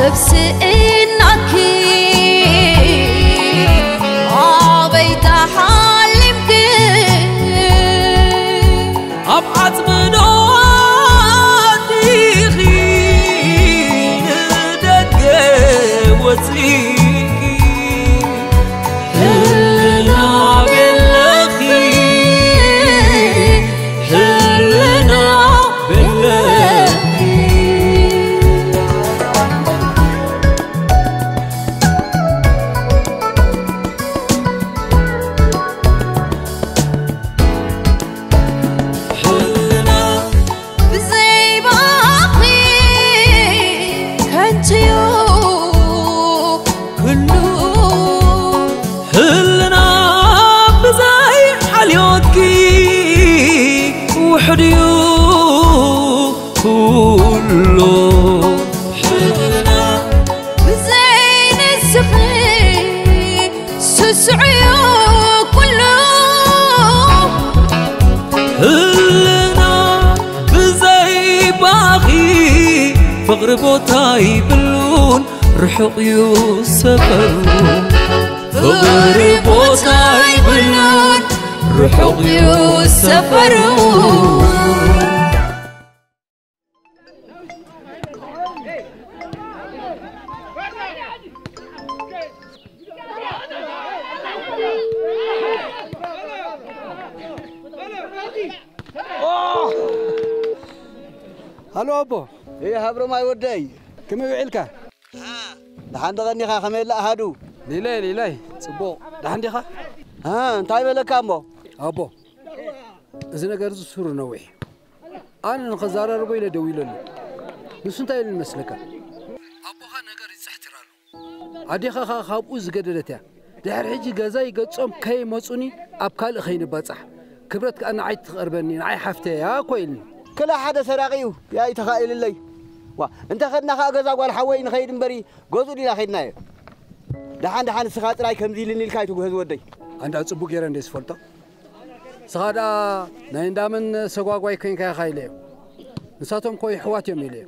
እብስእናኪ ኣበይ ተሓሊምኪ? ኣብ ዓጽምዶ ኣቲኺ ንደገ ወጺእኪ? ህልና ቤለኺ፣ ህልና ቤለኺ። ህልና ብዘይ ባኺ ከንቱዩ ኩሉ። ህልና ብዘይ ሓልዮትኪ ውሕድዩ ኩሉ። ህልና ብዘይ ንስኺ ስስዑዩ ኩሉ። ህልና ብዘይ ባኺ ፍቕሪ ቦታ ይብሉን ርሑቕ ዩ ሰፈሩ። ፍቕሪ ቦታ ይብሉን ርሑቕ ዩ ሰፈሩ። ሃሎ ኣቦ። እየ ሃብሮማይ ወደይ። ከመይ ውዒልካ? ደሓን ደቐኒኻ ከመይ ኣላ ኣሃዱ? ሊላይ ሊላይ ጽቡቕ። ደሓን ዲኻ? እ፣ እንታይ በለካ እሞ? ኣቦ፣ እዚ ነገር እዚ ሱሩ ነዊሕ። ኣነ ንኸዛራርቦ ኢለ ደዊለሉ። ንሱ እንታይ ኢሉ ይመስለካ? ኣቦኻ ነገር ይጽሕትር ኣሎ። ኣዴኻ ኸኣ ካብኡ ዝገደደት እያ። ድሕሪ ሕጂ ገዛይ ገጾም ከይመጹኒ ኣብ ካልእ ኸይንባጻሕ። ክብረት ከኣ ንዓይ ትቐርበኒ፣ ንዓይ ሓፍተይ እያ እኮ ኢልኒ። ክላ ሓደ ሰራቒ እዩ፣ ያኢ ተኻኢልለይ። ዋ፣ እንተ ኸድና ኸኣ ገዛ ጓል ሓወይ ንኸይድ እምበሪ፣ ገዝኡ ዲና ኸይድናዮ። ደሓን ደሓን እስኻ ጥራይ ከምዚ ኢልኒ ኢልካ ኣይትጉሀዝ ወደይ። ኣንዳ ጽቡቕ ገይረ እንደ ዝፈልጦ። ንስኻ ደኣ ናይ እንዳመን ሰጓጓይ ኮይንካ ኢኻ ኢለዮ። ንሳቶም እኮ ይሕዋት እዮም ኢለዮ።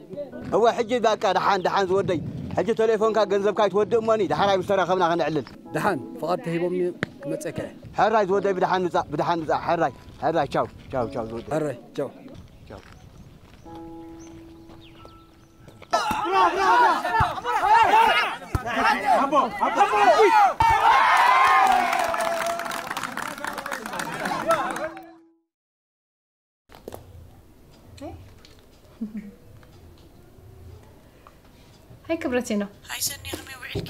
እወ፣ ሕጂ በቃ ደሓን ደሓን ዝወደይ። ሕጂ ቴሌፎንካ ገንዘብካ ኣይትወድእ እሞኒ፣ ደሓራይ ምስ ተራኸብና ከነዕልል። ደሓን ፍቓድ ተሂቦምኒ ክመጸካ እየ። ሕራይ ዝወደይ፣ ብደሓን ምጻእ፣ ብደሓን ምጻእ። ሕራይ፣ ሕራይ፣ ቻው፣ ቻው፣ ቻው ዝወደይ። ሕራይ፣ ቻው። ቻው። ሃይ ክብረቴኖ። ሃይ ሰኒ፣ ከመይ ውዒልኪ?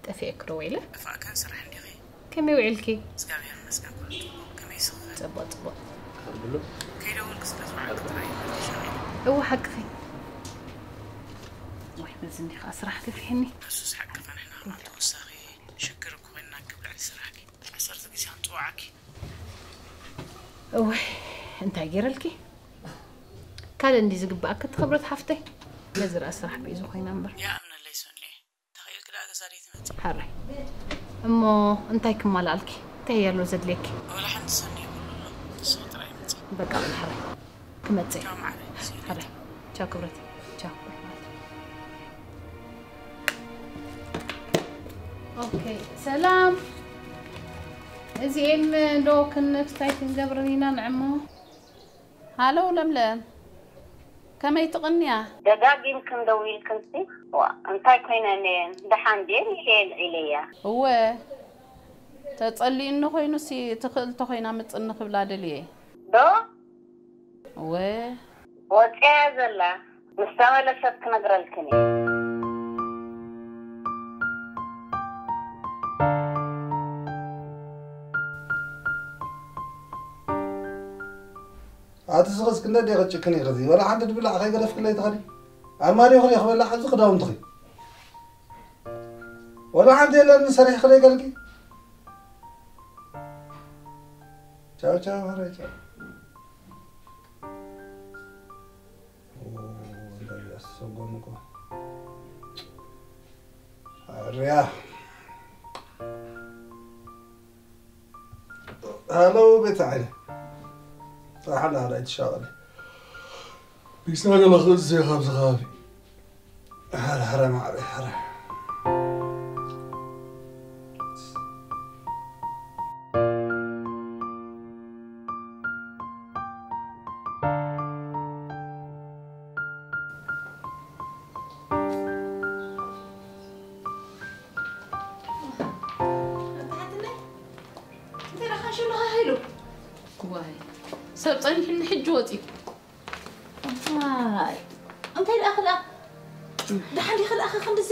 ጠፊኤኪ ዶ ወይለ? ጠፋእካን ስራሕ እንዲኺ? ከመይ ውዒልኪ? እግዚኣብሔር ይመስገን፣ ኩሉ ጽቡቕ። ከመይ ስኺ? ጽቡቕ፣ ጽቡቕ። ከይደወልኩ ስለ ዝወዓልኩ ጥራይ እየ መልሻ ኢለ። እወ፣ ሓቅኺ። ወይ፣ በዚ እንዲኻ ስራሕ ገፊሕኒ። ንሱስ ሓቅኺ፣ ንሕና ከኣ ተወሳኺ ሽግር እኮ ኮይንና ክብ ልዕሊ ስራሕኪ። ዓሰርተ ግዜ ክንጽውዓኪ። እወ፣ እንታይ ገይረልኪ? ካልእ እንዲ ዝግብኣኪ እቲ ክብረት ሓፍተይ። ነዚ ረኣ ስራሕ ቢዚ ኮይና እምበር። ይኣምነለይ ሰኒ። ተኽኢልኪ ደኣ ገዛ ደይ ትመጺ? ሕራይ። እሞ እንታይ ክማልኣልኪ? እንታይ ኣሎ ዘድልየኪ? ወላ ሓንቲ ሰኒ የብሉ ኣሎ። ንስኺ ጥራይ ምጺ። በቃ በል ሕራይ። ክመጽእ። ቻው ማዕረ። ሕራይ። ቻው ክብረት። ቻው። ኦኬ፣ ሰላም። እዚኤን ዶ ክንክስታይ ክንገብረን ኢና ንዕሞ? ሃሎ ለምለም፣ ከመይ ትቕንያ? ደጋጊምክን ደዊልክንሲ? ዋ፣ እንታይ ኮይነን እየን? ደሓን ድየን ኢለ የልዒለያ። እወ፣ ተጸሊኡኒ ኮይኑሲ፣ ትኽእልቲ ኮይና ምጽኒ ክብላ ደልየ። ዶ? እወ። ወጽያ እያ ዘላ። ምስ ተመለሰት ክነግረልክን እየ። ኣቲ ስኽስ ክንደይ ዲኺ ጭክን ኢኺ፣ እዚ ወላ ሓንቲ ድብላዕ ከይገደፍክለይ ትኸዲ? ኣርማድዮኺ ዲኺ ክበላዕ ኣብዚ ክዳውንትኺ? ወላ ሓንቲ የለን ሰሪሕኺ ደይ ገልኪ? ቻው ቻው፣ ሕራይ ቻው። ኦ፣ እንደዚህ አስሰጎምኮ። ኣርያ። ሃሎ፣ ቤት ዓይነ። ጸሓና፣ ኣይትሻቐሊ። ቢስና ገለ ክእዝ እየ ካብዚ ከባቢ። ሓረ፣ ሓረ፣ ማዕረ። ዋይ፣ ሰብ ጸኒሕኒ ሕጂ ወጺኡ። ዋይ፣ እንታይ ደኣ ክልኣ? ደሓን ዲኺ ደኣ ክንድዚ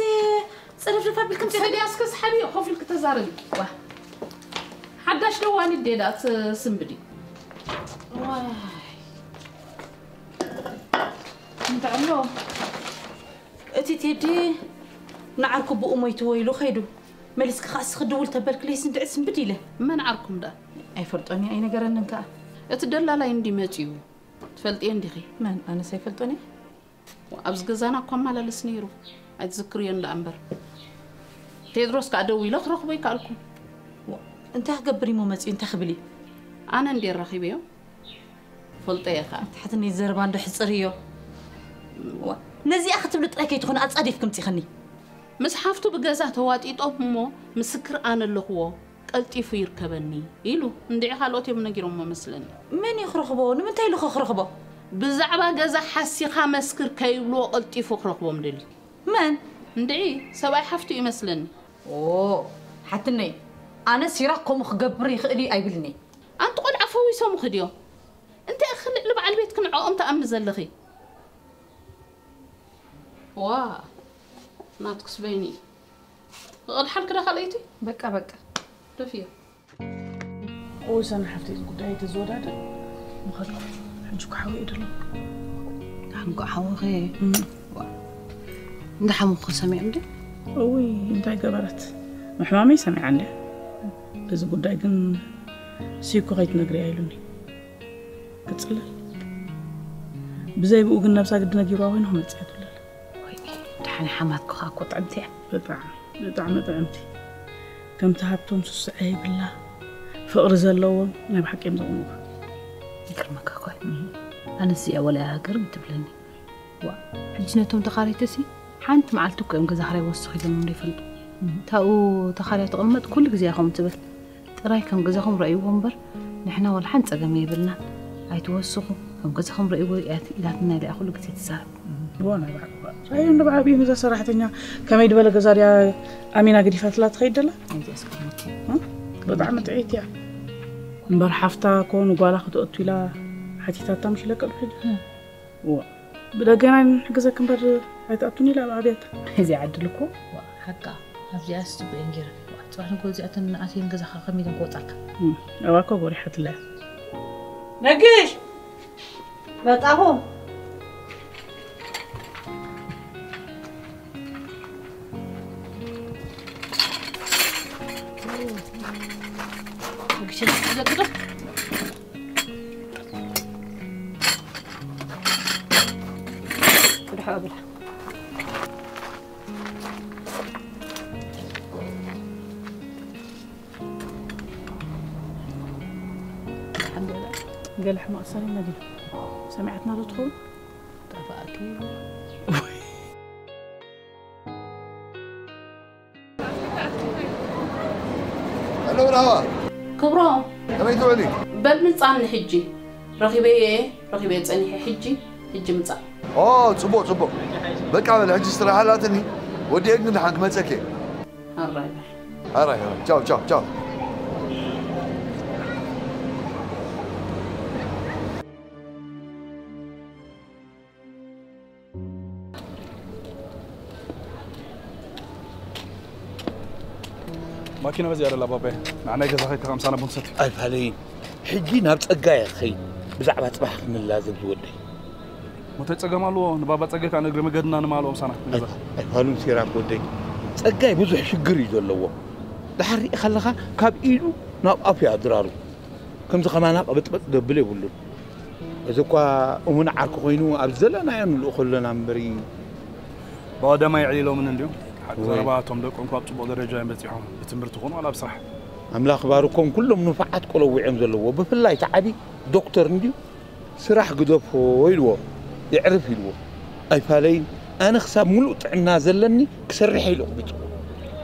ጽርፍርፍ ኣቢልክን ትኸዲ? ከድያ እስከ ስሓብዮ፣ ኮፍ ኢልኪ ተዛረቢ። ዋ፣ ሓዳሽ ደዋኒ ድየ ደኣ ትስንብዲ? ዋይ። እንታይ ኣሎ? እቲ ቴዲ ንዓርኩ ብኡ ሞይትዎ ኢሉ ከይዱ። መሊስኪ ከኣ እስኺ ድውል ተበልክለይስ እንድዒ ስንብድ ኢለ። መን ዓርኩም ደኣ? ኣይፈልጦን እየ፣ ኣይነገረንን ከኣ። እቲ ደላላይ እንዲ መጺኡ ትፈልጥዮ እንዲኺ? መን? ኣነስ ኣይፈልጦን እየ። ኣብዚ ገዛና እኳ ኣመላለስ ነይሩ። ኣይትዝክርዮን ደኣ እምበር። ቴድሮስ ከኣ ደዊለ ክረኽቦ ኣይከኣልኩን። ዋ፣ እንታይ ክገብር እሞ መጺኡ? እንታይ ክብል እዩ? ኣነ እንድየ ረኺበዮ። ፈልጦ እየ ከኣ። ትሕትነይ ዘረባ እንዶ ሕጽር እዮ። ዋ፣ ነዚኣ ክትብሊ ጥራይ ከይትኾነ ኣጻዲፍኪ ምጺኸኒ። ምስ ሓፍቱ ብገዛ ተዋጢጦም እሞ ምስክር ኣነ ኣለኽዎ፣ ቀልጢፉ ይርከበኒ ኢሉ። እንድዒ ካልኦት እዮም ነጊሮምዎ መስለኒ። መን እዩ ክረኽቦ? ንምንታይ ኢሉ ኸ ክረኽቦ? ብዛዕባ ገዛ ሓሲኻ መስክር ከይብልዎ ቀልጢፉ ክረኽቦም ደልዩ። መን? እንድዒ ሰብኣይ ሓፍቱ እዩ መስለኒ። ኦ፣ ሓትነይ፣ ኣነ ሲራክ ከምኡ ክገብር ይኽእል እዩ ኣይብልኒ። ኣንቲ ቆልዓ ፈዊሶምኺ ድዮም? እንታይ ኢኺ ልዕሊ በዓል ቤትኪ ንዕኦም ትኣምኒ ዘለኺ? ዋ፣ ናትክስ በይኑ እዩ። ክቐድሓልኪ ዶ ካልኣይቲ? በቃ፣ በቃ። ደፍዮ። ኦይ፣ ሰና ሓፍተይ፣ እዚ ጉዳይ ተዝወዳደር ምኸድኩ። ሕጂ እኮ ሓወይ እዩ ዘሎ። ደሓን እኮ ሓወኸ። እም። ዋ። እንዳሓመኹ ሰሚዖም ድዮም? እውይ፣ እንታይ ገበረት? ምሕማመይ ሰሚዓ እንድያ። እዚ ጉዳይ ግን ሲኮ ከይትነግርያ ኢሉኒ። ክጽለል። ብዘይ ብኡ ግን ነብሳ ግዲ ነጊርዋ ኮይኑ ክመጽእ እያ ትብለል። ወይ፣ ደሓን ሓማትኩ ኸኣ እኮ ጥዕምቲ እያ። ብጣዕሚ፣ ብጣዕሚ ጥዕምቲ። ከምቲ ሃብቶም ስስዐ ይብላ፣ ፍቕሪ ዘለዎም ናይ ብሓቂ እዮም ዘቕንኡኻ። ይገርመካ እኮ። እም። ኣነስ እዚኣ ወላ እያ ሃገር ትብለኒ። ዋ፣ ሕጂ ነቶም ተኻረይትሲ ሓንቲ መዓልቲ እኮ እዮም ገዛ ክራይ ወስኹ ኢሎምሎም ዘይፈልጡ። እም። ታኡ ተኻርያ ትቕመጥ ኩሉ ግዜ እያ ከምኡ ትብል። ጥራይ ከም ገዛኹም ረእይዎ እምበር፣ ንሕና ዋላ ሓንቲ ጸገም የብልናን። ኣይትወስኹ፣ ከም ገዛኹም ረእይዎ እያ ኢላትና ኢላ እያ ኩሉ ግዜ ትዛረብ። እዋ፣ ናይ ብሓቂ እዋ። ራእዩ እንዶ ብዓቢኡ ነዛ ሰራሕተኛ ከመይ ዝበለ ገዛ ድያ ኣሚና ገዲፋትላ ትኸይድ ደላ? ኣይትስከሙኪ። እ? ብጣዕሚ ጥዕይቲ እያ። እምበር ሓፍታ ኮ ንጓላ ክትኣቱ ኢላ ሓቲታታ ምሽ ኢለካ ብሕጂ? እ። እዋ። ብደገና ንሕግዘኪ እምበር ኣይትኣቱን ኢላ ኣብ ኣብያታ። እዚ ዓድል እኮ። ዋ፣ ሓቃ። ኣብዚኣስ ጽቡቅ እንጌራ። ዋ፣ ጽባሕ ንግሆ እዚኣተን ኣትየን ገዛኻ ከመይ ኢለን ክወጻልካ? እም፣ እዋ እኮ ጎሪሓትላ። ነግሽ! መጣኹ። ነግሽ፣ ዘግዶ? ቅድሖ ብላ። ሓንጎላ። ገለ ሕማቕ ሰሪና ድዩ? ሰሚዓትና ዶ ትኸውን? ጠፋእኪ። ሄሎ፣ ብርሃዋ። ክብሮም። ከመይ ትውዕሊ? በል ምጻኒ ሕጂ። ረኺበዮ እየ፣ ረኺበዮ ጸኒሐ። ሕጂ፣ ሕጂ ምጻእ። ኦ፣ ጽቡቕ፣ ጽቡቕ። በቃ በል፣ ሕጂ ስራሕ ኣላትኒ። ወዲኤ ግን ደሓን ክመጸኪ እየ። ኣራይ በል። ኣራይ፣ ኣራይ። ቻው፣ ቻው፣ ቻው። ማኪና በዚኣ ደላ ባባይ፣ ንዓናይ ገዛ ከይድካ ምሳና ቡን ሰትዩ። ኣይፋለይን። ሕጂ ናብ ጸጋይ እየ ክኸይድ። ብዛዕባ ጽባሕ ክንላዘብ ዝወደይ። ሞተይ ጸገም ኣለዎ፣ ንባባ ጸጋይ ከኣ ንእግሪ መገድና ንማልኦ ምሳና ንገዛ። ኣይ-፣ ኣይፋሉን ሲራክ ወደይ። ጸጋይ ብዙሕ ሽግር እዩ ዘለዎ። ድሓር ሪኢኻ ኣለኻ፣ ካብ ኢዱ ናብ ኣፉ እዩ ኣድራሩ። ከምዚ ከማና ቅብጥብጥ ዘብል የብሉን። እዚ እኳ እሙን ዓርኪ ኮይኑ ኣብ ዘለናዮ ንልእኾ ኣለና እምበሪ። ብቐዳማይ የዕሊሎምን እንድዩ። ሓቂ እወ። ዘረባ እቶም ደቆም እኳ ኣብ ጽቡቕ ደረጃ እዮም በጺሖም። ብትምህርቲ ኹን ዋላ ኣብ ስራሕ። ኣምላኽ ባርኮም ኩሎም ንፉዓት ቆለውዕ እዮም ዘለዎ። ብፍላይ እቲ ዓቢ ዶክተር እንድዩ ስራሕ ግደፎ ኢልዎ። የዕርፍ ኢልዎ። ኣይፋለይን። ኣነ ክሳብ ሙሉእ ጥዕና ዘለኒ ክሰርሕ ኢሉ ኣቕቢጹ።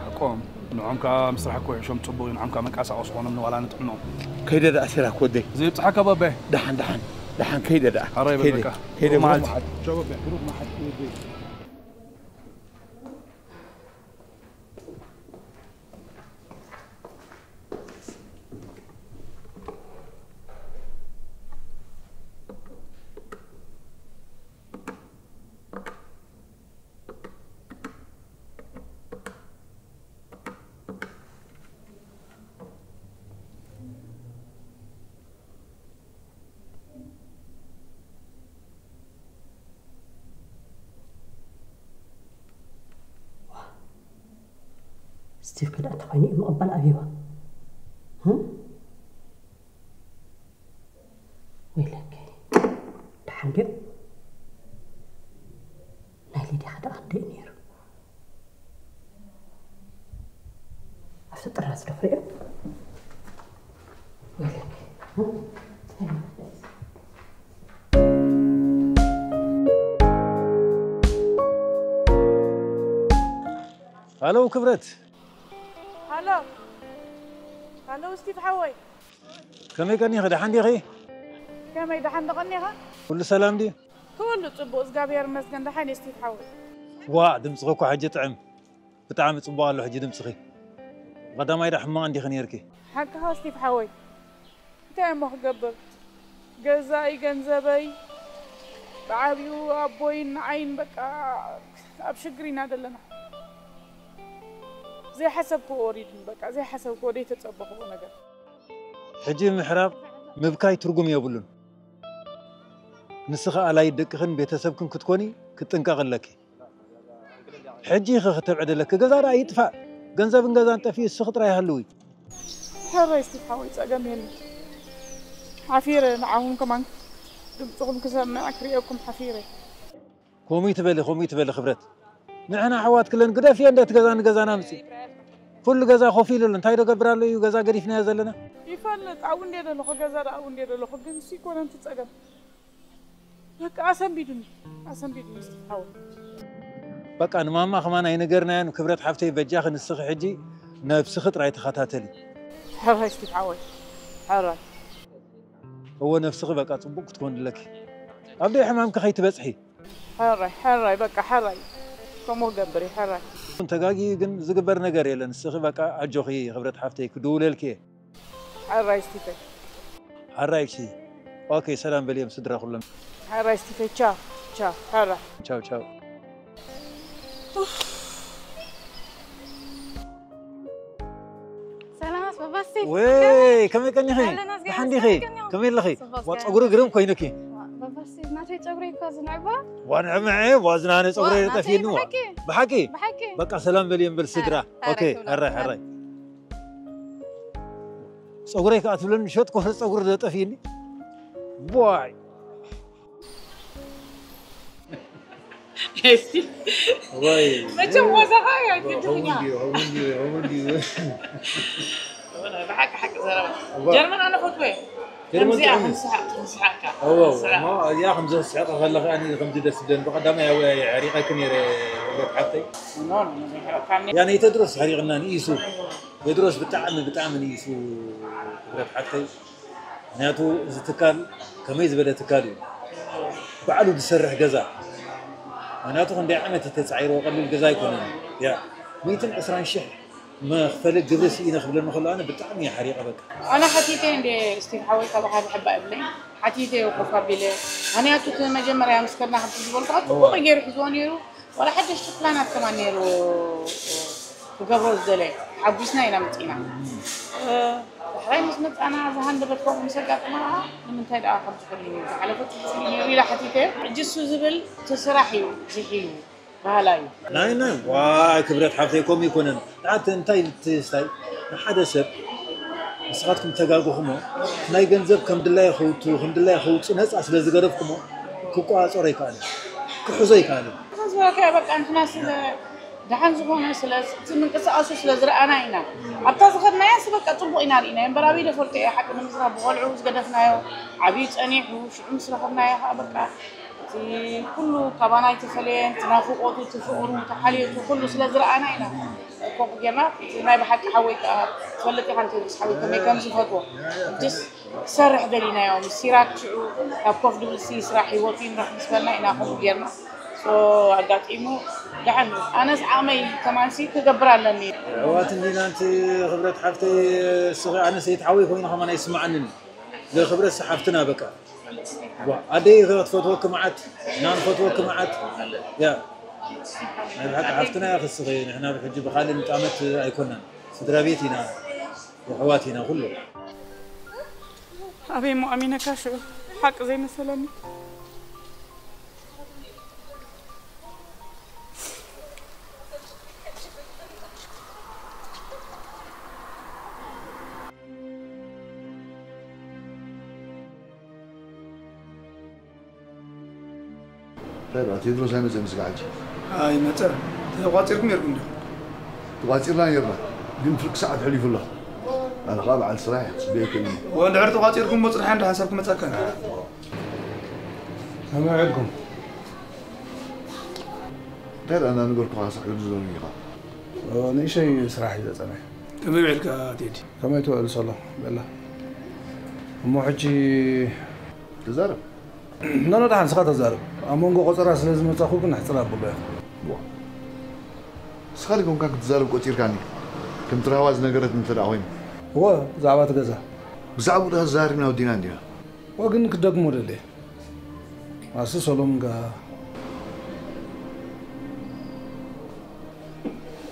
ሓቆም። ንዖም ከዓ ምስራሕ እኮ ይሕሾም፣ ፅቡቕ እዩ። ንዖም ከዓ መንቀሳቐሲ ኾኖም ንዋላ ንጥዕኖም። ከይደ ደኣ ሲራክ ወደይ። ዘይብፅሓካ ባባይ። ደሓን ደሓን ደሓን ከይደ ደኣ። ሓራይ በል ከይደ በቃ። ከይደ ብሩኽ መዓልቲ። ቻው ባባይ፣ ብሩኽ መዓልቲ ወደይ። ስቲቭ ከ ደኣ እንታይ ኮይኑ እዩ ምቕባል ኣብይዋ? ወይለከ ደሓን ድዩ? ናይ ሊድያ ከ ደኣ ክንደይ እዩ ነይሩ? ኣብቲ ጥራዝ ዶ ክሪኦ? ወይለከ ሃሎ ክብረት። ሃሎ ሃሎ ስቲቭ ሓወይ። ከመይ ቀኒኺ? ደሓን ዲኺ? ከመይ ደሓን ዶ ቀኒኻ? ኩሉ ሰላም ድዩ? ኩሉ ጽቡቕ እዝጋብሔር ይመስገን። ደሓን እየ ስቲቭ ሓወይ። ዋእ ድምጽኺ እኮ ሕጂ ጥዕም። ብጣዕሚ ጽቡቕ ኣሎ ሕጂ ድምጽኺ። ብቐዳማይ ደኣ ሕማቕ እንዲኺ ኔርኪ። ሓቅኻ ስቲቭ ሓወይ። እንታይ እሞ ክገብር፣ ገዛይ፣ ገንዘበይ፣ ብዓቢኡ ኣቦይን ንዓይን በቃ ኣብ ሽግር ኢና ዘለና። ዘይሓሰብክዎ ወሪዱኒ፣ በቃ ዘይሓሰብክዎ፣ ዘይተጸበኽዎ ነገር። ሕጂ ምሕራቕ፣ ምብካይ ትርጉም የብሉን። ንስኺ ኣላዪት ደቅኽን ቤተሰብክን ክትኮኒ ክትጥንቀቒ ኣለኪ። ሕጂ ኢኺ ክተብዕደለኪ። ገዛ ደኣ ይጥፋእ፣ ገንዘብን ገዛን ጠፊኡ እስኺ ጥራይ ሃልዊ። ሕራይ እስቲ ሓወይ ጸገም የለን። ሓፊረ ንዓኹም ከማን ድምፅኹም ክሰምዕ ክርእየኩም ሓፊረ። ከምኡ ይትበሊ ከምኡ ይትበሊ ክብረት። ንሕና ኣሕዋት ክለን ግደፍዮ እንደ እቲ ገዛ ንገዛና ምፂ። ኩሉ ገዛ ኮፍ ኢሉሉ እንታይ ዶ ገብር ኣሎ እዩ ገዛ ገዲፍናዮ ዘለና። ይፈልጥ ኣብኡ እንደ ዘለኹ ገዛ ደኣ ኣብኡ እንደ ዘለኹ ግን እሱ ይኮነ እቲ ጸገም። በቃ ኣሰንቢዱኒ ኣሰንቢዱኒ እስቲ ሓወይ። በቃ ንማማ ከማን ኣይነገርናዮን ክብረት ሓፍተይ በጃኺ ንስኺ ሕጂ ነብስኺ ጥራይ ተኸታተሊ። ሕራይ እስቲ ሓወይ ሕራይ። እወ ነብስኺ በቃ ጽቡቕ ክትኮኒ ኣለኪ። ኣብ ደይ ሕማምኪ ከይትበጽሒ። ሕራይ ሕራይ በቃ ሕራይ። ከምኡ ክገብር እየ ሕራይ። ተጋጊ ግን ዝግበር ነገር የለን እስኺ በቃ ኣጆኺ ክብረት ሓፍተይ ክድውለልኪ እየ። ሕራይ ስቲፈን። ሕራይ እሺ ኦኬ ሰላም በልዮም ስድራ ኩሎም። ሕራይ ስቲፈን ቻው ቻው ሕራይ። ቻው ቻው። ሰላማት ባባስቲ። ወይ ከመይ ቀኒኺ? ደሓን ዲኺ? ከመይ ኣለኺ? ዋ ጸጉሪ ግርም ኮይኑኪ። ባባስቲ ናተይ ጸጉሪ እኮ ዝንዕባ። ዋ ንዕምዐ ዋ ዝናነ ጸጉሪ ጠፊእኒ ዋ። ብሓቂ? ብሓቂ? በቃ ሰላም በልዮም በል ስድራ። ኦኬ ሕራይ ሕራይ። ጸጉረይ ከኣ ትብለኒ ሸጥ ኮፈ ጸጉሪ ዘጠፊኒ ዋይ እስቲ ወይ መቸም ወዛኻ እያ ግድኛ ብሓቂ ሓቂ ዘረባ ጀርመን ኣነ ፈትወ ከምዚኣ ክንስሓቅ ክንስሓቅካ እያ ከምዚ ክስሕቀ ከለካ ከምዚ ደስ ብለኒ ብቀዳማይ ኣወያየ ሕሪቀኪ ነይረ ወለት ሓፍተይ ያ ናይ ተድሮስ ሕሪቅና ንኢሱ ቴድሮስ ብጣዕሚ ብጣዕሚ ንኢሱ ክብረት ሓፍተይ ምክንያቱ እዚ ትካል ከመይ ዝበለ ትካል እዩ ባዕሉ ዝሰርሕ ገዛ ምክንያቱ ክንደይ ዓመት እዩ ተፃዒርዎ ቀሊል ገዛ ኣይኮነን ያ ሚእትን ዕስራን ሽሕ መኽፈሊ ግብሪ ስኢነ ክብለኒ ከሎ ኣነ ብጣዕሚ እየ ሓሪቐ በቃ ኣነ ሓቲተ እንደ ስቲቭ ሓወይ ካባኻ ዝሕባእ የብለይን ሓቲተ እየ ኮፍ ኣቢለ ምክንያቱ እቲ መጀመርያ ምስ ከድና ከምቲ ዝበልኩኻ ፅቡቅ ገይሩ ሒዝዎ ነይሩ ዋላ ሓደሽቲ ፕላናት ከማን ነይሩ ክገብሮ ዝደለየ ሓጒስና ኢና መፂና ዳሕራይ ምስ መፃና እዛ ሃንደበት ከምኡ ምስ ኣጋጠማ ከዓ ንምንታይ ደኣ ከምዚ ኮይኑ ዝሓለፈ ፅቡቅ እዩ ነይሩ ኢለ ሓቲተዮ ሕጂ እሱ ዝብል እቲ ስራሕ እዩ ዝሕዩ ባህላ እዩ ናይ ናይ ዋይ ክብረት ሓፍተይ ከምኡ ይኮነን ንዓት እንታይ ልትስታይ ንሓደ ሰብ ንስኻትኩም ተጋግኹሞ ናይ ገንዘብ ከም ድላየ ከውቱ ከም ድላየ ከውፅእ ነፃ ስለ ዝገደፍኩሞ ክቆፃፀሮ ይከኣል ክሕዞ ይከኣል ዝበለካዮ በቃ ንሕና ስለ ደሓን ዝኾነ ስለ እቲ ምንቅስቃሱ ስለ ዝረኣና ኢና ኣብታ ዝኸድናያ ስ በቃ ፅቡቅ ኢና ርኢናዮ እምበር ኣበይ ደፈልጦ እየ ሓቂ ንምዝራብ ብቆልዑ ዝገደፍናዮ ዓብዩ ፀኒሑ ሽዑ ምስ ረኸብናዮ ከዓ በቃ ኩሉ ካባና ኣይተፈለየን። እቲ ናፍቖቱ፣ እቲ ፍቕሩ፣ እቲ ሓልዮቱ ኩሉ ስለ ዝረኣና ኢና ከምኡ ጌርና። ናይ ብሓቂ ሓወይ ከኣ ትፈልጥ ኢኻ፣ ንቴድሮስ ሓወይ ከመይ ከም ዝፈትዎ። ሕጅስ ክሰርሕ ደሊናዮ። ምስ ሲራክ ሽዑ ካብ ኮፍ ድብል ሲ ስራሕ ህይወቱ ይምራሕ ምስ በልና ኢና ከምኡ ጌርና። ሶ ኣጋጢሙ ደሓን ኣነስ ዓቕመይ ከማንሲ ክገብር ኣለኒ። ኣሕዋት እንዲና ኣንቲ ክብረት ሓፍተይ፣ እስኺ ኣነ ሰይት ሓወይ ኮይኑ ከማን ኣይስምዓንን። ለክብረት ሓፍትና በቃ። ዋ፣ ኣደይ ክትፈትወኪ መዓት፣ እና ንፈትወኪ መዓት። ያ። ናይ ብሓቂ ሓፍትና እያ ክስኺ፣ ንሕና ብሕጂ ብኻልእ ንጣመት ኣይኮናን። ስድራ ቤት ኢና፣ የሕዋት ኢና ኩሉ። ኣበይ እሞ ኣሚነካ ሽዑ ሓቂ ዘይመሰለኒ። እንታይ ደኣ፣ ቴድሮስ ኣይመጸን ስጋዕ ሕጂ? ኣይመጸን። ተቋጺርኩም ነርኩም ዶ? ተቋጺርና ነርና፣ ግን ፍርቂ ሰዓት ሕሊፉ ኣሎ። ኣነ ኸኣ በዓል ስራሕ እየ፣ ክጽበየኪ ኣለኒ። ወንድሕር ተቋጺርኩም እሞ ጽንሓ እንዳ ሓንሳብ ክመጸካ። ከመይ ውዒልኩም? እንታይ ደኣ፣ እናነገርኩኻ ሳዕ ግዲ ዘለኒ ኢኻ። ኦ፣ ንእሽተይ ስራሕ እዩ ዘጸንሐ። ከመይ ውዒልካ ቴዲ? ከመይ ትውዕል ሶሎ? በላ። እሞ ሕጂ ተዛረብ። ኖኖ፣ ደሓን ንስኻ ተዛረብ። ኣብ መንጎ ቆጸራ ስለ ዝመጻኹ ግን ኣሕጽር ኣብሎ ኢኻ። ዋ። ንስኻ ዶ ኮንካ ክትዛረብ ቆጺርካኒ? ከምቲ ራህዋ ዝነገረትኒ እንተ ደኣ ኮይኑ። እወ፣ ብዛዕባ እቲ ገዛ። ብዛዕባኡ ደኣ ተዛሪብና ወዲና እንዲና። እወ፣ ግን ክደግሞ ደልየ። ኣስቲ ሶሎምን ከ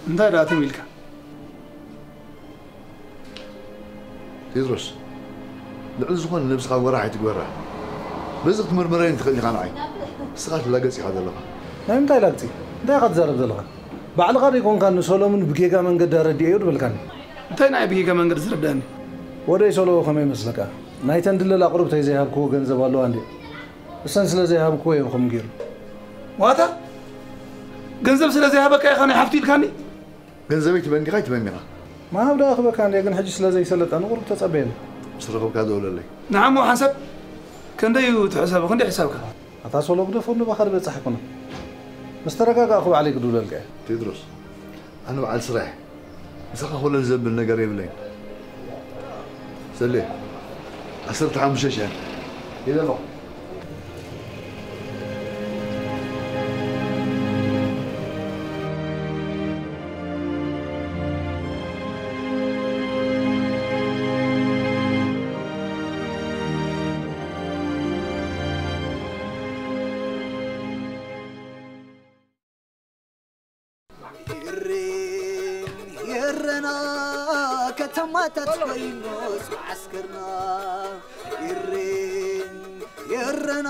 እንታይ ደኣ ትም ኢልካ? ቴድሮስ፣ ልዕሊ ዝኾነ ነብስኻ ወራሕ ኣይትግበራ። በዚ ክትምርምረኒ ትኽእል ኢኻ ንዓይ። ንስኻ ትላገጽ ኢኻ ዘለኻ። ናይ ምንታይ ላግጺ? እንታይ ኢኻ ትዛረብ ዘለኻ? ባዕልኻ ዶ ኣይኮንካ ንሶሎምን ብጌጋ መንገዲ ኣረዲኤዮ ዝበልካኒ? እንታይ ንዓይ ብጌጋ መንገዲ ዝረዳእኒ? ወደይ ሶሎ ከመይ ይመስለካ? ናይተን ድለል ኣቑርብተይ ዘይሃብክዎ ገንዘብ ኣለዋ እንድየ። እሰን ስለ ዘይሃብክዎ እዮም ከምኡ ገይሩ። ዋታ? ገንዘብ ስለ ዘይሃበካ ኢኻ ናይ ሃፍቲ ኢልካኒ? ገንዘበይ ትበኒ ዲኻ ኣይትበኒ ኢኻ? ምሃብ ደኣ ክበካ እንድየ፣ ግን ሕጂ ስለ ዘይሰለጠ ንቑሩብ ተጸበየኒ። ምስ ረኸብካ ደውለለይ። ንዓሞ ሓንሳብ ክንደይ እዩ እቲ ሕሳብ? ክንደይ ሕሳብካ? ኣታ ሶሎ ግደፎ፣ ንባኻ ዝበጽሕ ኣይኮነን። ምስ ተረጋጋእኩ ባዕለይ ክድውለልካ እየ። ቴድሮስ፣ ኣነ በዓል ስራሕ እየ። ምሳኻ ኮለል ዘብል ነገር የብለይን። ሰሌ፣ ዓሰርተ ሓሙሽተ ሽሕ ኢለ ኣለኹ። ኤሬን ኤረና ከተማታት ኮይኖስ መዓስከርና። ኤሬን ኤረና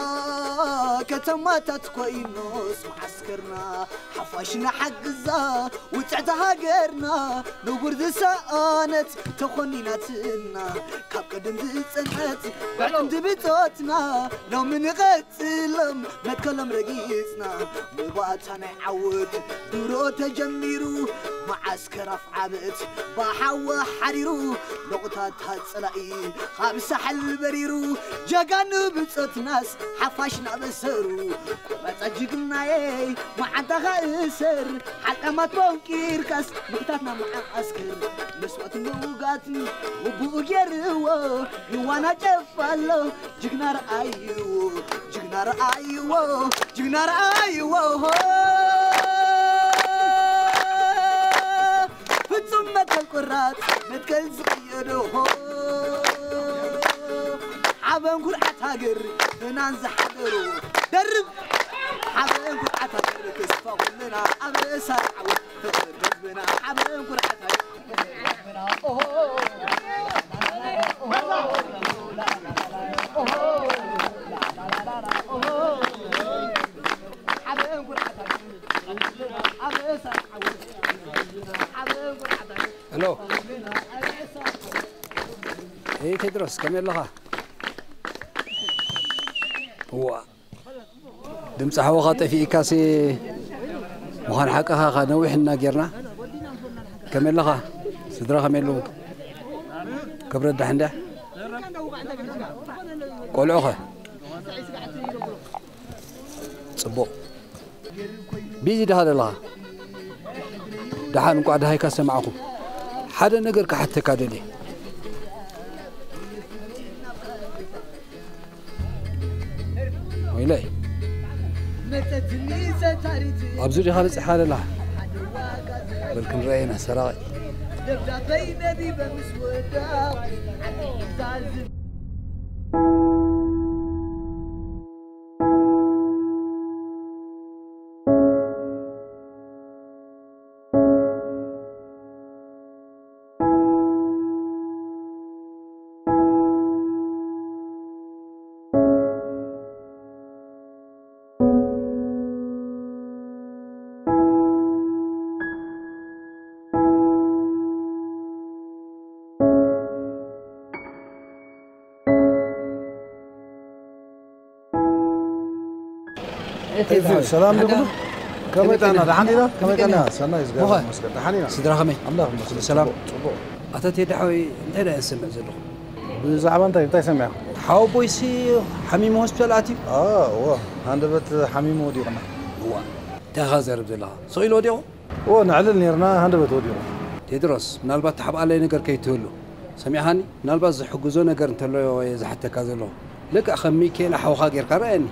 ከተማታት ኮይኖስ መዓስከርና። ሓፋሽ ንሓግዛ ውጽዕቲ ሃገርና። ንቡር ዝሰኣነት ተኾኒናትና። ካብ ቀደም ዝጸንሐት ብዕጥንቲ ብጾትና። ሎሚ ንቐጽሎም መትከሎም ረጊጽና። ምባእታ ናይ ዓወት ድሮ ተጀሚሩ። መዓስከር ኣፍዓበት ብሓወ ሓሪሩ። ሎቕታታት ጸላኢ ካብ ሳሕል በሪሩ። ጀጋኑ ብጾትናስ ሓፋሽ ናበሰሩ። ቆራጻ ጅግናየይ መዓንጣኻ እሰር። ሓልቃማት ቦንቂርካስ ምኽታትና መዓስከር። መስዋእትን ምውጋትን ውቡኡ ገይርዎ። ይዋናጨፍ ኣሎ ጅግና ረኣይዎ፣ ጅግና ረኣይዎ፣ ጅግና ረኣይዎ። ፍጹም መትከል ቆራጽ መትከል ዝቕየዶ። ሓበን ኩርዓት ሃገር ፍናን ዝሓደሮ። ደርብ ሓበን ኩርዓት ሃገር ተስፋ ኩልና ኣብ ርእሳ ዓወት። ሄሎ። ኤይ ቴድሮስ፣ ከመይ ኣለኻ? እዋ። ድምፂ ሓወኻ ጠፊእካሲ ምዃን ሓቅኻ ኢኻ፣ ነዊሕ እና ጌርና። ከመይ ኣለኻ? ስድራ ከመይ ኣለዉ? ክብረት ዳሕንዳ? ቆልዑኸ? ቦ፣ ቢዚ ዲኻ ዘለኻ? ደሓን፣ እንቋዕ ደሃይካ ሰማዕኩ። ሓደ ነገር ክሓተካ ደልየ። ወይለይ፣ ኣብዚ ዲኻ በጺሓ ደላ? በል ክንረኣየና፣ ሰራቒ። ሰላም ዶ? ከመይ ጣና? ደሓን ዲና? ከመይ ቀና? ሰናይ፣ እግዚኣብሔር ይመስገን። ደሓን ኢና። ስድራ ከመይ? ኣምላኽ ይመስገን። ሰላም። ጽቡቕ፣ ጽቡቕ። ኣታ ቴዲ ሓወይ፣ እንታይ ደኣ ዝሰምዕ ዘለኹ? ብዛዕባ እንታይ፣ እንታይ ሰሚዕካ? ሓወቦይሲ ሓሚሙ ሆስፒታል ኣትዩ። አ፣ እወ፣ ሃንደበት ሓሚሙ ወዲቑና። እዋ፣ እንታይ ኢኻ ዘርብ ዘለኻ? ስቕ ኢሉ ወዲቑ? እወ፣ ነዕልል ኔርና፣ ሃንደበት ወዲቑ። ቴድሮስ፣ ምናልባት ተሓብኣለይ ነገር ከይትህሉ። ሰሚዕኻኒ? ምናልባት ዝሕግዞ ነገር እንተሎ እየ ዝሓተካ ዘለኹ። ልክዕ ከም ሚካኤል ሓውኻ ጌርካ ረኣየኒ።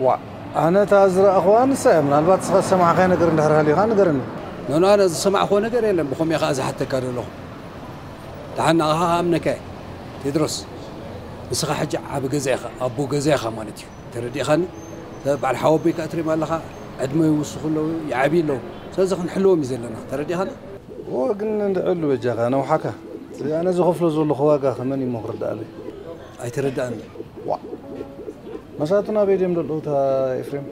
ዋእ፣ ኣነ እታ ዝረኣኽዋ ንሳ እያ። ምናልባት ንስኻ ዝሰማዕካዮ ነገር እንድሕር ሃልዩካ ንገረኒ። ኖኖ፣ ኣነ ዝሰማዕክዎ ነገር የለን። ብኸምኡ እየ ኸኣ ዝሓተካ ዘለኹ። ደሓን ንዓኻ ክኣምነካ እየ። ቴድሮስ፣ ንስኻ ሕጂ ዓቢ ገዛ ኢኻ፣ ኣቦ ገዛ ኢኻ ማለት እዩ። ተረዲእኻኒ? ሰብ በዓል ሓወቦይ ከኣ ትሪኦም ኣለኻ፣ ዕድመ ይውስኹ ኣለዉ፣ ይዓብዩ ኣለዉ። ስለዚ ክንሕልዎም እዩ ዘለና። ተረዲእኻኒ? እወ፣ ግን እንድዕሉ በጃኻ፣ ነውሓካ። እዚ ኣነ ዝኸፍሎ ዘለኹ ዋጋ ከመን እዩ እሞ ክርድኣለይ? ኣይተረድኣኒ። ዋእ። መሳቱ ናበይ ድዮም ዘለዉ እታ ኤፍሬም?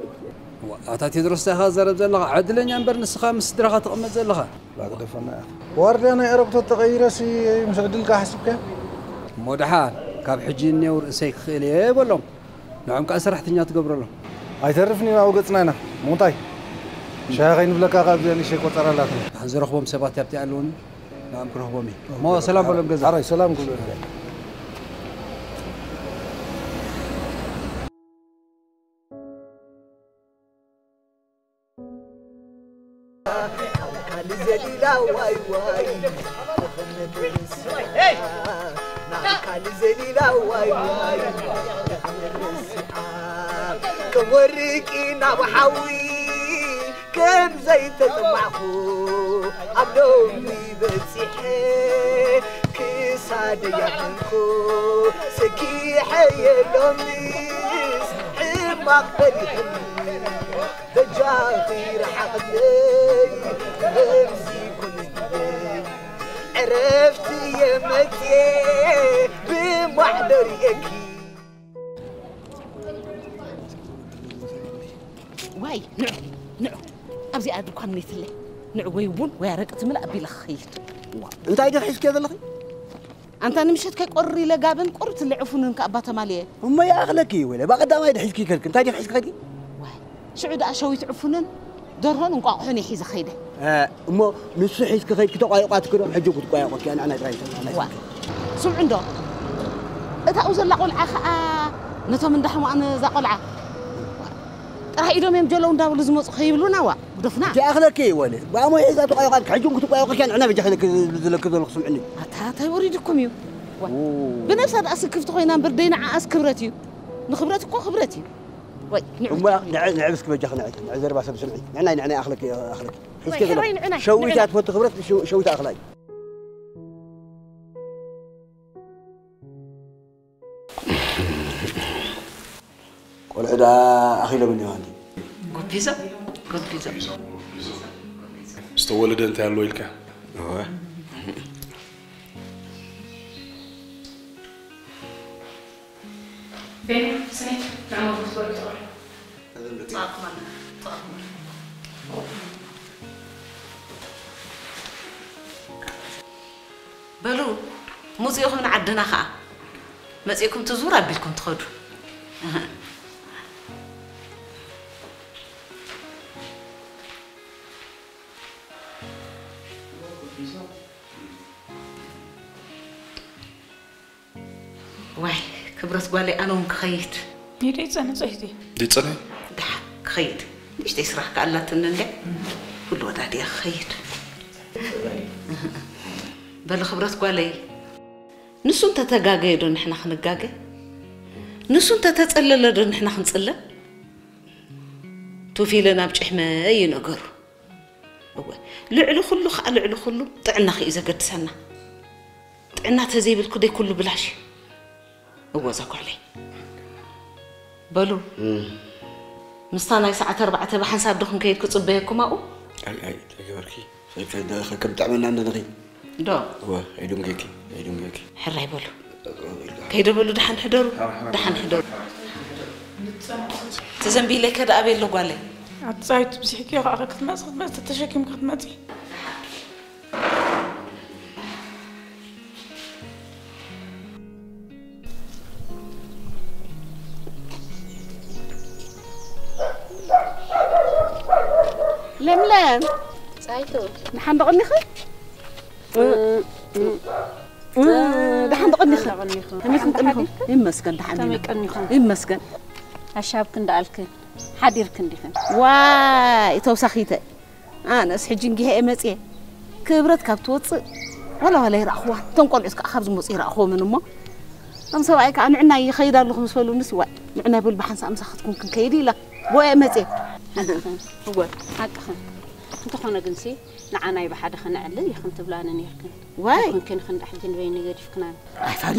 ዋእ፣ ኣታ ቴድሮስ እንታይ ኢኻ ትዛረብ ዘለኻ? ዕድለኛ እምበር ንስኻ ምስ ስድራኻ ትቕመጥ ዘለኻ። ላግደፈና ኢኻ። ዋርድያ ናይ ኤሮፕቶት ተቐይረሲ ምስ ዕድልካ ሓሲብካዮ? እሞ ደሓን፣ ካብ ሕጂ እኔው ርእሰይ ክኽእል እየ በሎም። ንዖም ከኣ ሰራሕተኛ ትገብረሎም። ኣይተርፍን እዩ፣ ኣብኡ ገጽና ኢና። ምውንታይ? ሻሂ ከይንብለካ ካብ እዚኣ ንእሽተይ ቆጸራ ኣላትና። ዝረኽቦም ሰባት ኣብቲ ኣለዉኒ፣ ንዖም ክረኽቦም እየ። እሞ ሰላም በሎም ገዛ። ሓራይ ሰላም ክብሉ። ናብካል ዘሊላ ዋይ ዋይ፣ ናብካል ዘሊላ ዋይ ዋይ፣ ከም ወርቂ ናብ ሓዊ ከም ዘይተጠማዕኹ ኣብ ሎሚ በጺሐ፣ ክሳደይ ኣመንኩ ሰኪሐ የሎምስ ሕማቕ በሊሕኒ። በጃኺ ርሓቕለይ፣ ከምዚ ኩንለይ፣ ዕረፍቲ እየ መጽየ፣ ብማሕደር እየኪ። ዋይ፣ ንዑ፣ ንዑ፣ ኣብዚኣ ድኳን ነይትለይ። ንዑ፣ ወይ ቡን ወይ ኣረቂ ትምልእ ኣቢለ ክኸይድ። ዋ፣ እንታይ ዲኺ ሒዝክዮ ዘለኺ? ኣንታ ንምሸት ከይቆርር ኢለ ጋብን ቁርት ልዕፉንን ከኣ እባ ተማልየ። እሞ ይኣኽለኪ ወይለ፣ ብቐዳማይ ድሒዝኪ ከድኪ፣ እንታይ ዲኺ ሒዝኪ ከድኪ? ዋይ፣ ሽዑ ደኣ ሸዊት ዕፉንን ደርሆን እንቋቑሖን እየ ሒዘ ኸይደ። እ፣ እሞ ንሱ ሒዝኪ ከይድኪ ተቋይቋትኪ ዶ? ሕጂ ክትቋየቆኪ እያ፣ ንዓና ጥራይ ተማልያ። ዋ፣ ስምዑ እንዶ፣ እታ ኣብኡ ዘላ ቆልዓ ኸኣ ነቶም እንዳ ሕሙኣን እዛ ቆልዓ። ጥራሕ ኢዶም እዮም ጀለው እንዳበሉ ዝመጹ ከይብሉና፣ ዋ፣ ግደፉና። እቲ ኣኽለኪ ወለ፣ ብኣሞ ሒዛ ተቋይቋት፣ ሕጂ እውን ክትቋይቆኪ እያ፣ ንዕና በጃኺ ኢለኪ ዝብለኪ ዘለኹ፣ ስምዕኒ። ኣታ፣ እንታይ ወሪድኩም እዩ? ዋ፣ ኡ። ብነብሳ ደኣ ስክፍቲ ኮይና እምበር፣ ደይ ንዓኣስ ክብረት እዩ። ንኽብረት እኮ ክብረት እዩ። ወይ፣ ንዑ። እሞ ንዕ-፣ ንዕብ እስኪ በጃኺ ንዕይ፣ ንዕ ዘረባ ሰብ ስምዒ። ንዕናይ፣ ንዕናይ ኣኽለኪ፣ ኣኽለኪ። ወይ፣ ሒዝኪ ዘለኹ። ሕራይ ንዕናይ፣ ሸዊት ንዕናይ። ኣትፈቱ ክብረት፣ ሸ-፣ ሸዊት ኣኽላይ። ቆልዑ ደኣ ኣኺሎም እኒኦ እንዲ። ጎቢዞም፣ ጎቢዞም። ዝተወለደ እንታይ ኣሎ ኢልካ? እወ። ቤላ፣ ስኒ፣ ንዕሞ ክትበልዑ ትኽእሉ። ጥቓኹም ኣላ፣ ጥቓኹም ኣላ። በሉ፣ ሙጹ ኢኹም ንዓድና ኸኣ። መጺእኩም ትዙር ኣቢልኩም ትኸዱ። ዋይ፣ ክብረት ጓለይ፣ ኣነ እውን ክኸይድ። ይደይ ጸንጸይቲ። ደይ ጸንይ? ደሓን ክኸይድ። ንእሽተይ ስራሕ ከኣላትኒ እንድያ፣ ኩሉ ወዳድያ ክኸይድ። በሊ ክብረት ጓለይ፣ ንሱ እንተተጋገየ ዶ ንሕና ክንጋገ? ንሱ እንተተጸለለ ዶ ንሕና ክንጽለል? ቱፍ ኢለ ናብ ጭሕመ እዩ ነገሩ። እወ፣ ልዕሊ ኩሉ ከኣ ልዕሊ ኩሉ ጥዕናኺ እዩ ዘገድሰና። ጥዕና ተዘይብልኩ ደይ ኩሉ ብላሽ እዩ። እወ፣ እዛ ጓለይ። በሉ፣ ምስታ ናይ ሰዓት ኣርባዕተ ብሓንሳብ ዶ ክንከይድ ክጽበየኩም ኣብኡ? ኣይ፣ ኣይ፣ ተገበርኪ። ከ-፣ ከ-፣ ከ-፣ ከም ጥዕመና እንደ ንኺድ። ዶ? እወ፣ ኣይድንገኪ፣ ኣይድንገኪ። ሕራይ በሉ። ከይደ በሉ፣ ደሓን ሕደሩ፣ ደሓን ሕደሩ። ተዘንቢለይ ከ ደኣ ኣበይ ኣሎ ጓለይ? ኣቲ ጻዊት ብዚሕኪ ከኣ ክትመጽ፣ ክትመጽ፣ ተተሸኪምኪ ክትመጺ። ለምለም። ጻይቱ። ደሓን ዶ ቀኒኺ? እ፣ እ፣ ደሓን ዶ ቀኒኺ? ደሓን ዶ ቀኒኺ? ከመይ ከም ቀኒኹም? ይመስገን፣ ደሓን ከመይ ኢና። ቀኒኹም? ይመስገን። ኣሻብክን ደኣልክን ሓዲርክን ዲኽን? ዋይ፣ ተውሳኺተ። ኣነስ ሕጂ እንጊሀ እየ መጽየ። ክብረት ካብ ትወጽእ ዋላ ዋላ ይረኣኽዋ። እቶም ቆልዑት ከኣ ካብ ዝመጹ ይረኣኽዎምን እሞ። እቶም ሰብኣይ ከኣ ንዕናይ ይኸይድ ኣለኹ ምስ በሉንስ፣ ዋይ፣ ንዕናይ በሉ ብሓንሳእ ምሳኻትኩም ክንከይድ ኢለ። ብኡ እየ መጽየ። ሓቅኽን። እወ። ሓቅኽን። እንተኾነ ግንሲ፣ ንዓናይ ብሓደ ከነዕልል ኢኽን ትብላኒ ኔርክን። ዋይ። ኣይኮንክን ክንዳ ሕጂ ንበይኒ ገዲፍክናን። ኣይፋሎ፣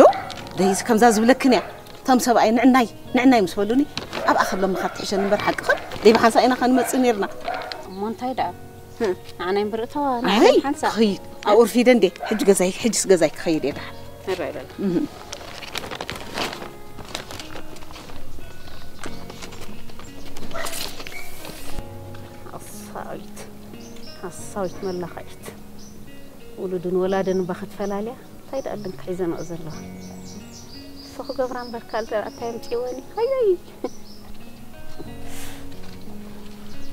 ደይዚ ከምዛ ዝብለክን እያ። እቶም ሰብኣይ ንዕናይ፣ ንዕናይ ምስ በሉኒ፣ ኣብኣ ከብለማ ካብ ትሕሸን እምበር ሓቅኽን፣ ደይ ብሓንሳእ ኢና ከንመጽእ ኔርና። እሞ እንታይ ደኣ? ህም። ንዓናይ እምበር እተዋ፣ ንዓናይ ኣይ፣ ብሓንሳእ። ክኸይድ። ኣብኡ ርፊደ እንዴ? ሕጂ ገዛይ፣ ሕጂስ ገዛይ ክኸይድ እየ ደሓን። ሕራይ በል። እህ። ሓሳዊት፣ ሓሳዊት መላኸዒት። ውሉድን ወላድን እባ ክትፈላልያ፣ እንታይ ደኣ ኣለን ክሒዘንኦ ዘለዋ? ንሱ ክገብራ እምበር ካልእ እንታይ ኣምጺእወን እዩ? ሃይይ!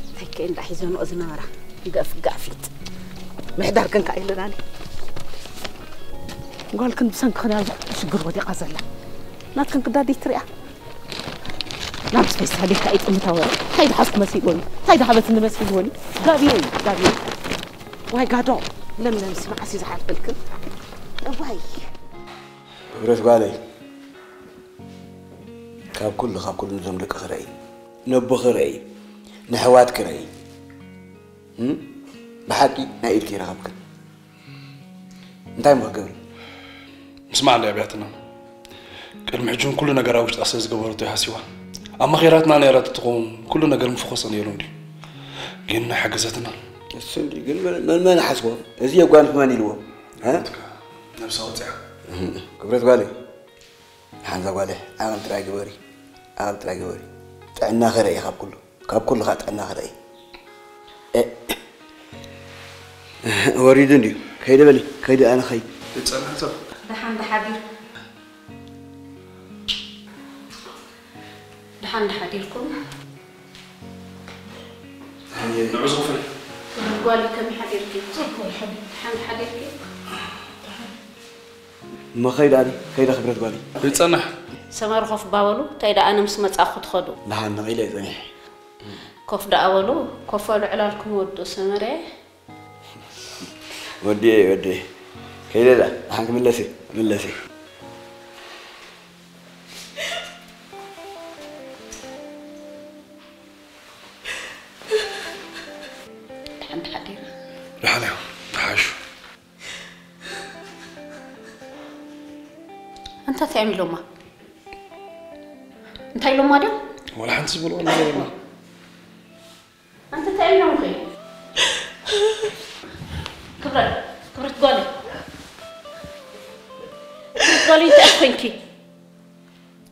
እንታይ ከ እንዳ ሒዘንኦ ዝነበራ? ገፍ ጋፊጥ። ምሕዳር ግን ከኣ የለናን እዩ። ጓልክን ብሰንክኽን እያ ሽግር ወዲቓ ዘላ። ናትክን ክዳዲት ትሪኣ? ናብዚ ፌስታል ኢልካ ይጥምታ ወረ። እንታይ ዝሓዝኩ መሲልዎኒ? እንታይ ዝሃበትኒ መሲልዎኒ? ጋብዮኒ፣ ጋብዮኒ። ዋይ ጋዶ፣ ለምለምሲ መዓስ እዩ ዝሓልፈልክን? እዋይ። ክብረት ጓለይ፣ ካብ ኩሉ፣ ካብ ኩሉ ነዞም ደቅኺ ርኣይ። ነቦኺ ርኣይ። ነሕዋትኪ ርኣይ። እም? ብሓቂ ናይ ኢድኪ ይረኸብክን። እንታይ እሞ ክገብር? ምስማዕ እንድያ ኣብያትና። ቅድሚ ሕጂ እውን ኩሉ ነገር ኣብ ውሽጣ ስለ ዝገበረቶ እዩ ሃሲዋ። ኣብ መኼራትና ነይራ ተትኸውን ኩሉ ነገር ምፈኾሰ ነይሩ እንድዩ። ግን ሓገዘትና። እሱ እንድዩ፣ ግን መን፣ መን፣ መን ሓስቦ? እዚ የጓንፍ መን ኢልዎ? እ? ነብሳ ወፂኣ። ክብረት ጓለይ፣ ሓንዛ ጓለይ፣ ዓቐብ ጥራይ ግበሪ። ዓቐብ ጥራይ ግበሪ። ጥዕናኺ ርኣይ ካብ ኩሉ። ካብ ኩሉ ኸዓ ጥዕናኺ ርኣይ። እ፣ ወሪዱ እንድዩ። ከይደ በሊ፣ ከይደ ኣነ ኸይድ። ይጸንሕ ሰብ። ደሓን ደሓዲር። ደሓን ደሓዲርኩም። ንዑ ዝኽፈል። ጓል ከመይ ሓዲርኪ? ጽቡቕ ሓዲር። ደሓን ደሓዲርኪ? እሞ ኸይደ ኣነ፣ ከይደ ክብረት ጓለይ። ይጸንሕ። ሰመረ ኮፍ እባ በሉ፣ እንታይ ደኣ ኣነ ምስ መጻእኩ ትኸዱ? ደሓን ነቒለ እየ ጸኒሐ። ኮፍ ደኣ በሉ፣ ኮፍ በሉ ዕላልኩም ወዱ ሰመረ። ወዲየ፣ ወዲየ። ከይደ ደኣ፣ ደሓን ክምለስ እየ፣ ክምለስ እየ። ደሓን ተሓዲራ? ደሓን እያ፣ ተሓሹ። እንታይ እዮም ኢሎማ? እንታይ ኢሎማ ድዮም? ወላ ሓንቲ ዝበልዎ ነገር የለን። ኣንተ እንታይ እዮም ኢሎምኺ? ክብረት፣ ክብረት ጓለይ። ክብረት ጓለይ እንታይ ኮንኪ?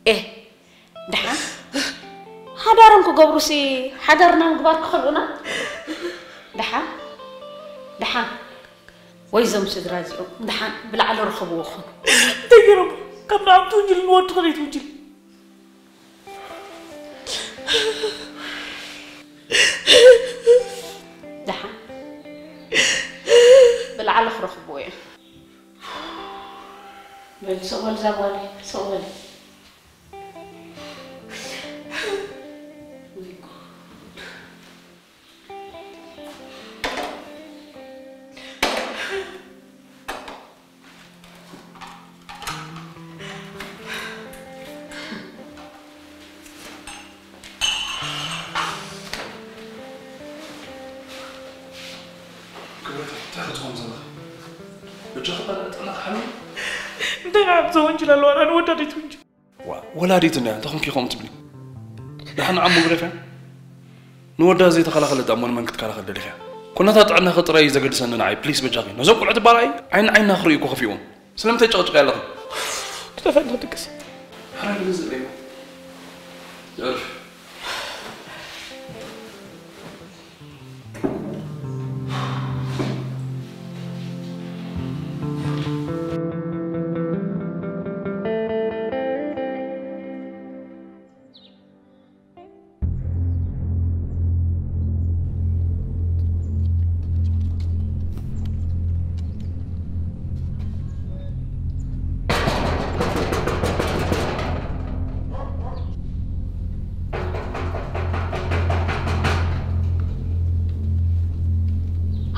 ኤ፣ ደሓን? ሓዳሮም ክገብሩሲ ሓዳርና ምግባር ክኸልኡና? ደሓን? ደሓን? ወይ እዞም ስድራ እዚኦም ደሓን ብላዕሊ ርኸብዎ ኾኑ። እንታይ ገይሮም? ካብ ንዓም ትውንጅል ንወድኺ ዘይትውንጅል? ደሓን ብላዕሊ ክረኽብዎ እዮም። በል ስቕ በል እዛ ጓለይ፣ ስቕ በል። ክትኾን ዘለኺ። በጃኺ ባል ጥዕና ክሓሚ። እንታይ ንዓብ ዘወንጅል ኣለዋ? ኣነ ወዳዲት ወንጅል። ዋ፣ ወላዲት እንድያ፣ እንታይ ኮንኪ ከምኡ ትብሊ? ደሓን ዓሞ ግደፍያ። ንወዳ ዘይተኸላኸለት እሞ ንመን ክትከላኸል ደሊኻ? ኩነታት ጥዕናኺ ጥራይ እዩ ዘገድሰኒ ንዓይ፣ ፕሊስ በጃኺ። ነዞም ቆልዑ ትባልዓይ፣ ዓይኒ ዓይንና ክርእዩ እኮ ከፊእዎም። ስለምንታይ ጨቕጭቕ ኣለኺ? ክጠፈና ድቅስ። ሕራይ ንግዝእ በይቦ። ዘርፍ።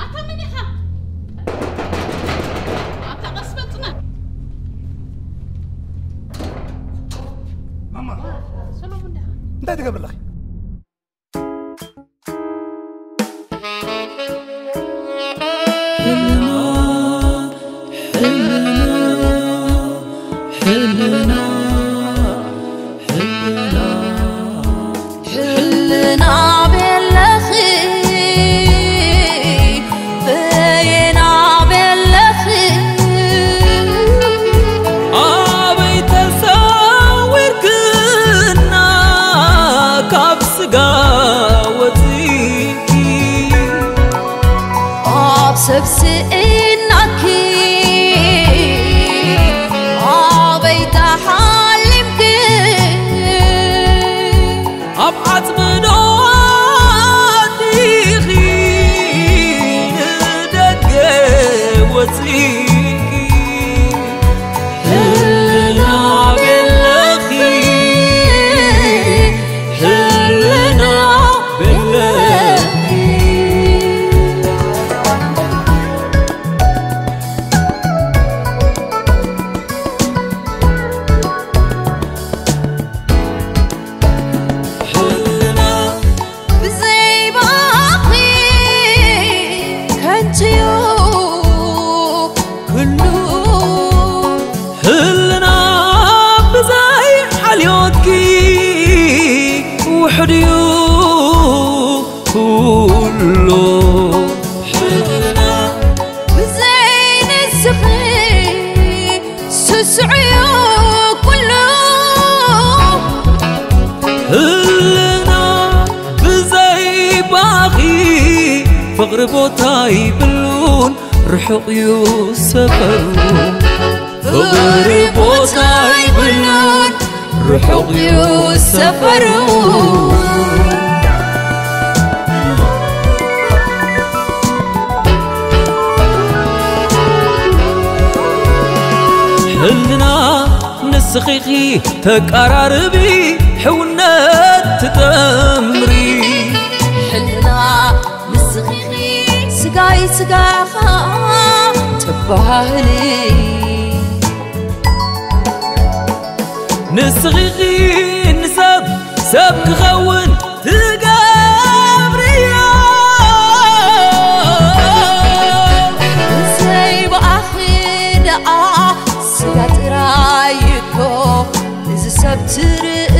ኣታ መን ኢኻ? ኣታ ቀስ በል ጽናሕ። ማማ፣ ሰላም እንዲኻ? እንታይ ትገብሪ ኣለኺ? ሕልና ቤለኺ በየና ቤለኺ ኣበይ ተሰዊርክና ካብ ስጋ ወፂ ኣብ ሰብ ስእናኪ ኣበይ ተሓሊምኪ ኣብ ዓጽምዶ ኣቲኺ ንደገ ወጺእኪ ህልና ቤለኺ ህልና ቤለኺ ህልና ብዘይ ባኺ ከንቱዩ ኩሉ ህልና ብዘይ ሓልዮትኪ ውሕድዩ ኩሉ ህልና ብዘይ ንስኺ ስስዑ እዩ ኩሉ ህልና ብዘይ ባኺ ፍቕሪ ቦታ ይብሉን ርሑቕ እዩ ሰፈሩ ፍቕሪ ቦታ ይብሉን ርሑቕ እዩ ሰፈሩ ህልና ንስኺኺ ተቃራርቢ ሕውነት ትጠምሪ ህልና ንስኺኺ ስጋይ ስጋኻ ትባህሊ ንስኺኺ ንሰብ ሰብ ክኸውን ትገብርዮ ብዘይ ብኣኺ ደኣ ስጋ ጥራይ እኮ እዚ ሰብ ትርኢ